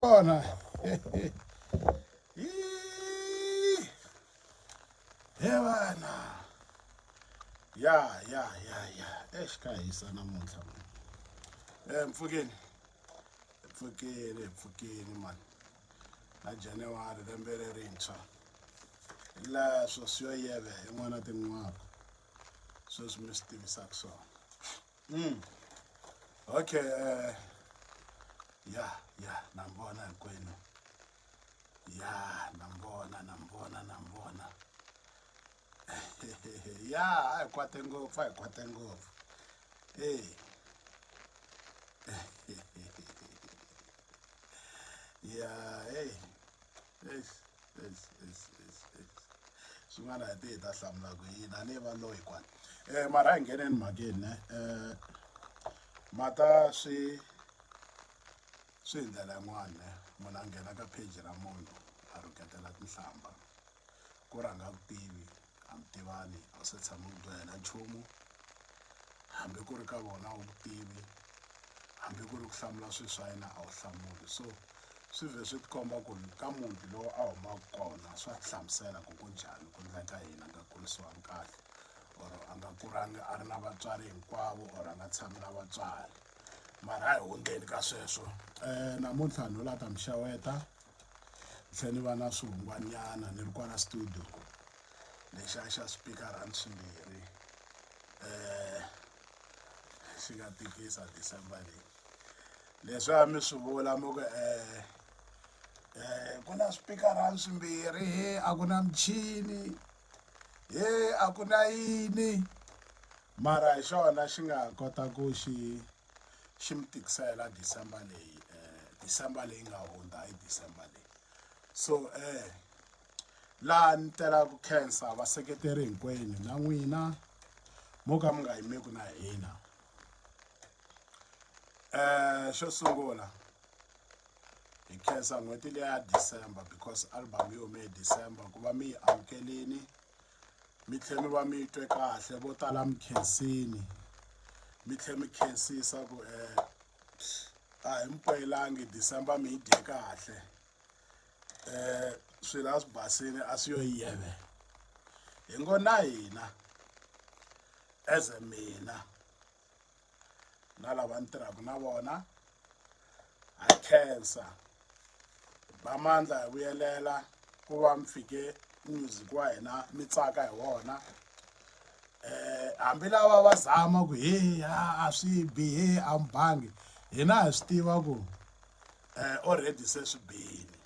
Kona he vana ya ya ya ya eish ka hisa namuntlha e mpfukeni mpfukeni mpfukeni mani na January lembe lerintshwa leswo swi yo yeve hi n'wana tin'wako sweswi mi swi tivisaka swona Okay, ya ya na mi vona hinkwenu ya na mi vona na mi vona na mi vona ya a hi kwate ngopfu a hi kwate ngopfu e ya hey eish eish eish eish eish swin'wana hi ti hi ta hlamula ku yini a ni va loyi kwala um mara a hi ngheneni mhakeni ne um mata swi swi hi ndlela yin'wana ne munhu a nghena ka page ra munhu a rhuketela tinhlamba ku ri a nga ku tivi a mi tivani a wu se tshama u twa yena nchumu hambi ku ri ka vona a wu ku tivi hambi ku ri ku hlamula swilo swa yena a wu hlamuli so swi vhe swi tikomba ku ka muti lowu a humaka kona swa hlamusela ku ku njhani ku ndleka yini a nga kurisiwangi kahle or a nga kulangi a ri na vatswari hinkwavo or a nga tshami na vatswari mara a hi hundzeni ka sweswo um namuntlha no la ta mi xeweta ni tlhela ni va na swihungwanyana ni ri kwala studio lexiya xa swipikara swimbirhi um xi nga tikisa December leyi leswi a mi swi vula mi ku um um ku na swipikara swimbirhi he a ku na michini he a ku na yini mara hi xona xi nga kota ku xi xi mi tikisela December leyi December leyi nga hundza hi December leyi so laha ni tela ku khensa vaseketeri hinkwenu na n'wina mo ka mi nga yimeki na hina xo sungula hi khensa n'hweti leya ya December because album yi hume hi December ku va mi yi amukelini mi tlhe mi va mi twe kahle vo tala mi khensini mi tlhe mi khensisa ku a hi mi poyelangi December mi yi dye kahle swilo a swi basile a swi yo yeve hi ngo na hina as a mina na lava ni tirhaka na vona ha khensa ba mandla hi vuyelela ku va mi fike music wa hina mi tsaka hi wona eh hambi lava va zama ku he a swi bi he a mi bangi hina hi swi tiva ku eh already se swi bile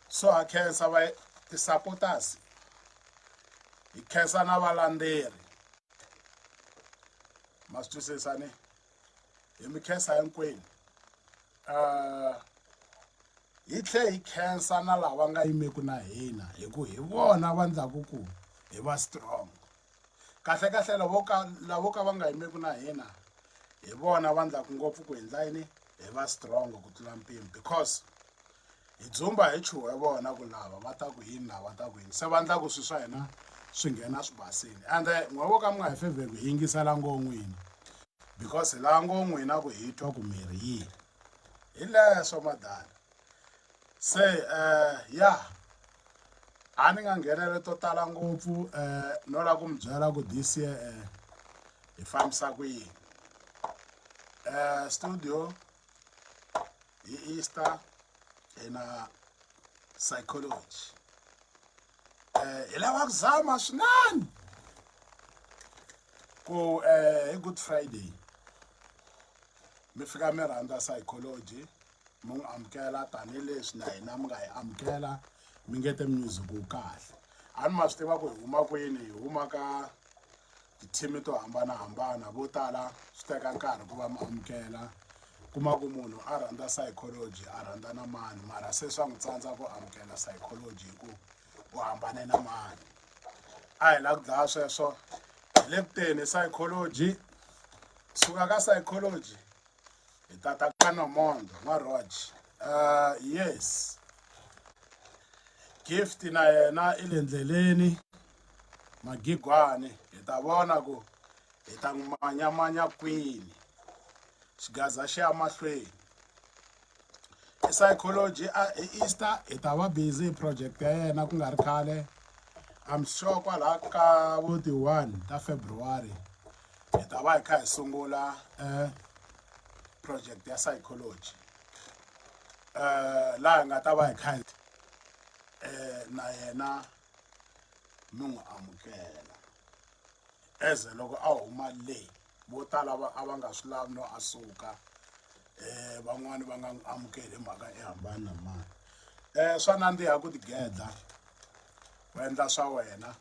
so ha khensa va ti-supporters hi khensa na valandzeri ma swi twisisa ni hi mi khensa hinkwenu hi tlhe hi khensa na lava nga yimeku na hina hi ku hi vona va ndlaku ku hi va strong kahle kahle lavo ka lavo ka va nga yimeku na hina hi vona va ndlaku ngopfu ku endla yini hi va strong ku tlula mpimo because hi dzumba hi chuhe vona ku lava va ta ku yini lava va ta ku yini se va ndla ku swi swa hina swi nghena swi basini ende n'we vo ka mi nga hi fevheki hi yingisela ngo n'wina because hi lava ngo n'wina ku hi twa ku mirhi yini hi leswo madala se ya a ni nga nghenele to tala ngopfu no lava ku mi byela ku this year hi fambisa ku yini studio hi Easter hi na psychology hi lava ku zama swinene ku hi Good Friday mi fika mi rhandza psychology mi n'wi amukela tanihileswi na hina mi nga hi amukela mi nge te music wu kahle a ni ma swi tiva ku hi huma kwini hi huma ka ti-team to hambanahambana vo tala swi teka nkarhi ku va mi amukela kuma ku munhu a rhandza psychology a rhandza na mani mara se swa n'wi tsandza ku amukela psychology hi ku u hambane na mani a hi la ku dlaya sweswo hi le ku teni psychology suka ka psychology hi tata ka nomondo n'wa rog yes gift na yena i le ndleleni magigwani hi ta vona ku hi ta n'wi manyamanya kwini xigaza xi ya mahlweni Psychology a hi Easter hi ta va busy hi project ya yena ku nga ri khale. I'm sure kwalaha ka vo ti-1 ta February hi ta va hi kha hi sungula project ya psychology laha hi nga ta va hi kha hi na yena mi n'wi amukela as loko a huma le vo tala va a va nga swi lavi no a suka van'wani va nga n'wi amukeli hi mhaka i hambani na mani swa nandziha ku tigedla u endla swa wena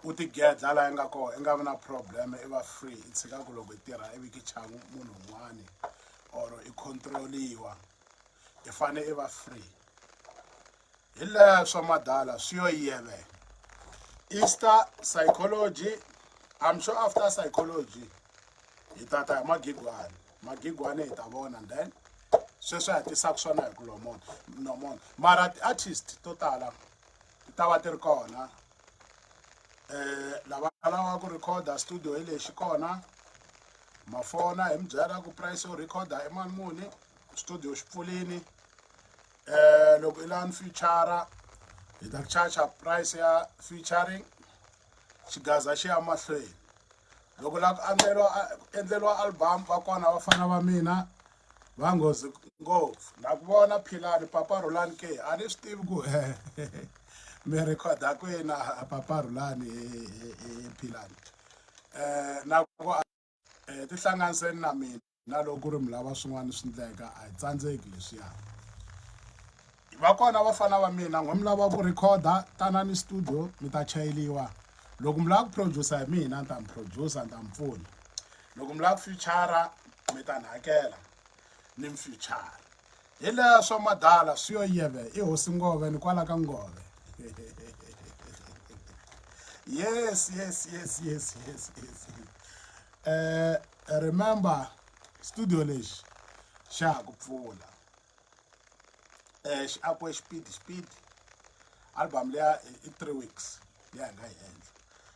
u tigedla laha i nga kona i nga vi na problem i va free i tshika ku loko i tirha ivi ki chava munhu un'wani or i control-iwa i fane i va free hi leswo madala swi yo yeve Easter psychology I'm sure after psychology hi tata hi magigwani magigwani hi ta vona and then sweswi hi tisaka swona hi ku lomona nomona mara ti-artist to tala ti ta va ti ri kona lava lava ku recorda studio hi lexi kona mafona hi mi byela ku price yo recorda i mali muni studio xi pfulini loko i lava ni feature hi ta ku charge price ya featuring xigaza xi ya mahlweni loko la ku endleriwa endleriwa album va kona vafana va mina va nghozi ngopfu na ku vona philani papa rhulani ke a ni swi tivi ku mi rhekhoda kwihi na papa rhulani philani na ku tihlanganiseni na mina na loko ku ri mi lava swin'wana swi ndleka a hi tsandzeki leswiya va kona vafana va mina n'we mi lava ku rhekhoda tanani studio mi ta chayeliwa loko mi lava ku producer hi mina ni ta mi producer ni ta mi pfuna loko mi lava ku feature mi ta ni hakela ni mi feature hi leswo madala swi yo yeve i hosi ngove ni kwala ka ngove yes yes yes yes yes yes remember studio lexi xa ha ku pfula xi akiwe xipidi xipidi album liya i 3 weeks liya hi nga yi endla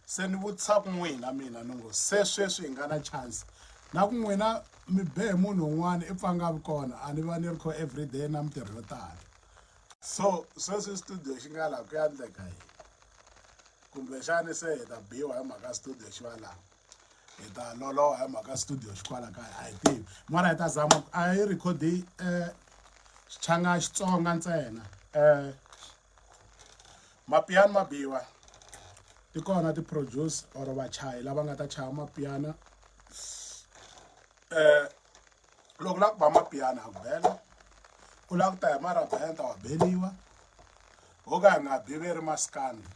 se ni vutisa ku n'wina mina ni ngo se sweswi hi nga na chance na ku n'wina mi be hi munhu un'wana i pfa nga vi kona a ni va ni ri kho everyday na mintirho yo tala so sweswi studio xi nga laha ku ya endleka yini kumbexani se hi ta biwa hi mhaka studio xi va laha hi ta loloha hi mhaka studio xi kwala kaya a hi tivi mara hi ta zama a hi rekhodi xichanga Xitsonga ntsena mapiyano ma biwa ti kona ti-produce or vachayi lava nga ta chaya mapiyano loko u lava ku ba mapiyano ha ku bela u lava ku ta hi marabenda wa beliwa ho ka hi nga bi ve ri maskandi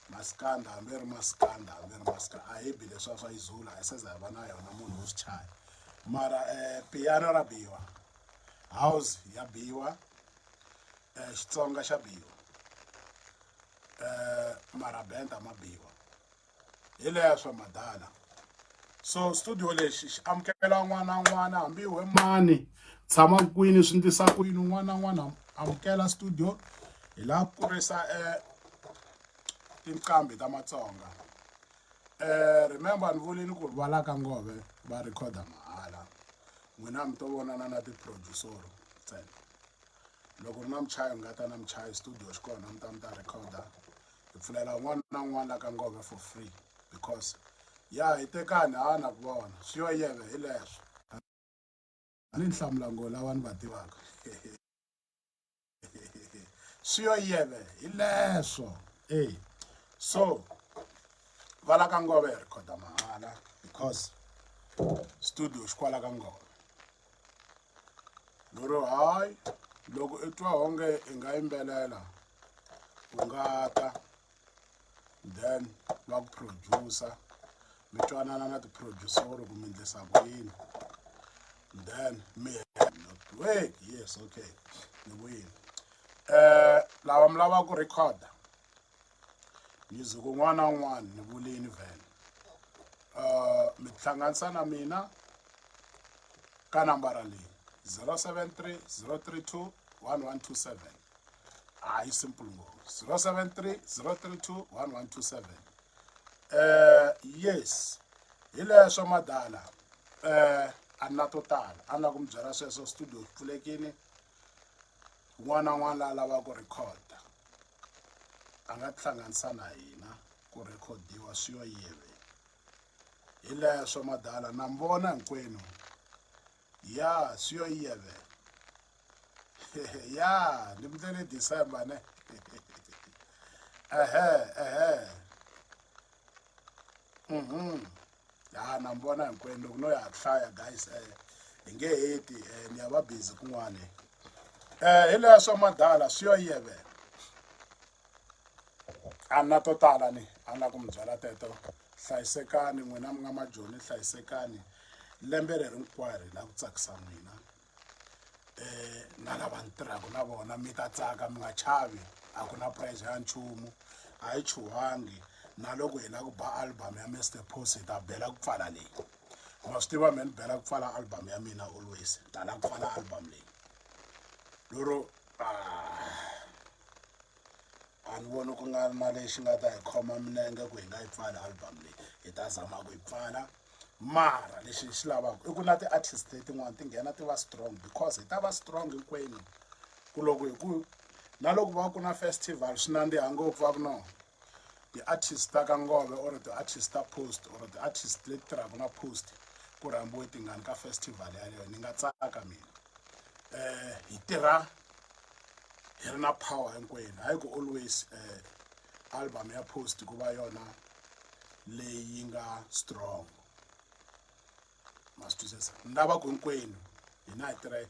maskandi hambi ri maskandi hambi ri maskandi a hi bi leswiya swa izulu a hi se za hi va na yona munhu wo swi chaya mara piano ra biwa house ya biwa Xitsonga xa biwa marabenda ma biwa hi leswo madala so studio lexi xi amukela un'wana na un'wana hambi we mani tshama kwini swi ndlisa ku yini un'wana na un'wana amukela studio hi lava ku kurisa tinqambi ta Matsonga remember ni vulini ku va la ka ngove va rhekhoda mahala n'wina mi to vonana na ti-producer ntsena loko ri na muchayi nga ta na muchayi studio xi kona mi ta mi ta rhekhoda hi pfulela un'wana na un'wana la ka ngove for free because ya hi tekani ha na ku vona swi yo yeve hi leswo a ni hlamula ngo lava ni va tivaka swi yo yeve hi leswo e so va la ka ngove hi rhekhoda mahala because studio xi kwala ka ngove lero hayi loko i twa onge i nga yimbelela u nga ta then va ku producer mi twanana na ti-producer ku mi endlisa ku yini then mi wait yes okay ni vuyile lava mi lavaka ku rhekhoda music un'wana na un'wana ni vulini vhele mi tihlanganisa na mina ka nambara leyi 073 032 1127 hayi simple ngopfu 073 032 1127 yes hi leswo madala a ni na to tala a ni la ku mi byela sweswo studio xi pfulekile. Un'wana na un'wana la lavaka ku rhekhoda a nga tihlanganisa na hina ku rhekhodiwa swi yo yeve. Hi leswo madala na mi vona hinkwenu ya swi yo yeve ya ni mi tele December ne ehe ehe ya na mi vona hinkwenu loko no ya hlaya guys hi nge heti ni ya va busy kun'wani hi leswo madala swi yo yeve a na to tala ni a na ku mi byela teto. Hlayisekani n'wina mi nga majoni, hlayisekani lembe leri hinkwaro hi lava ku tsakisa n'wina na lava ni tirhaka na vona. Mi ta tsaka, mi nga chavi, a ku na pressure ya nchumu, a yi chuhangi. Na loko hi lava ku ba album ya Mr Post, hi ta bela ku pfala leyi. Ma swi tiva me ni bela ku pfala album ya mina always, ni ta lava ku pfala album leyi lero a ni voni ku nga ri na lexi nga ta hi khoma minenge ku hi nga yi pfali album leyi. Hi ta zama ku yi pfala, mara lexi hi xi lavaka i ku na ti-artist letin'wana ti nghena ti va strong, because hi ta va strong hinkwenu ku loko hi ku na loko va ku na festival swi nandziha ngopfu, va ku no ti-artist ta ka Ngove or ti-artist ta Post or ti-artist leti tirhaka na Post ku rhambiwe tingani ka festival yaleyo. Ni nga tsaka mina hi tirha hi ri na power hinkwenu, hayi ku always album ya Post ku va yona leyi yi nga strong. Ma swi twisisa? Ni lava ku hinkwenu hina hi tirha.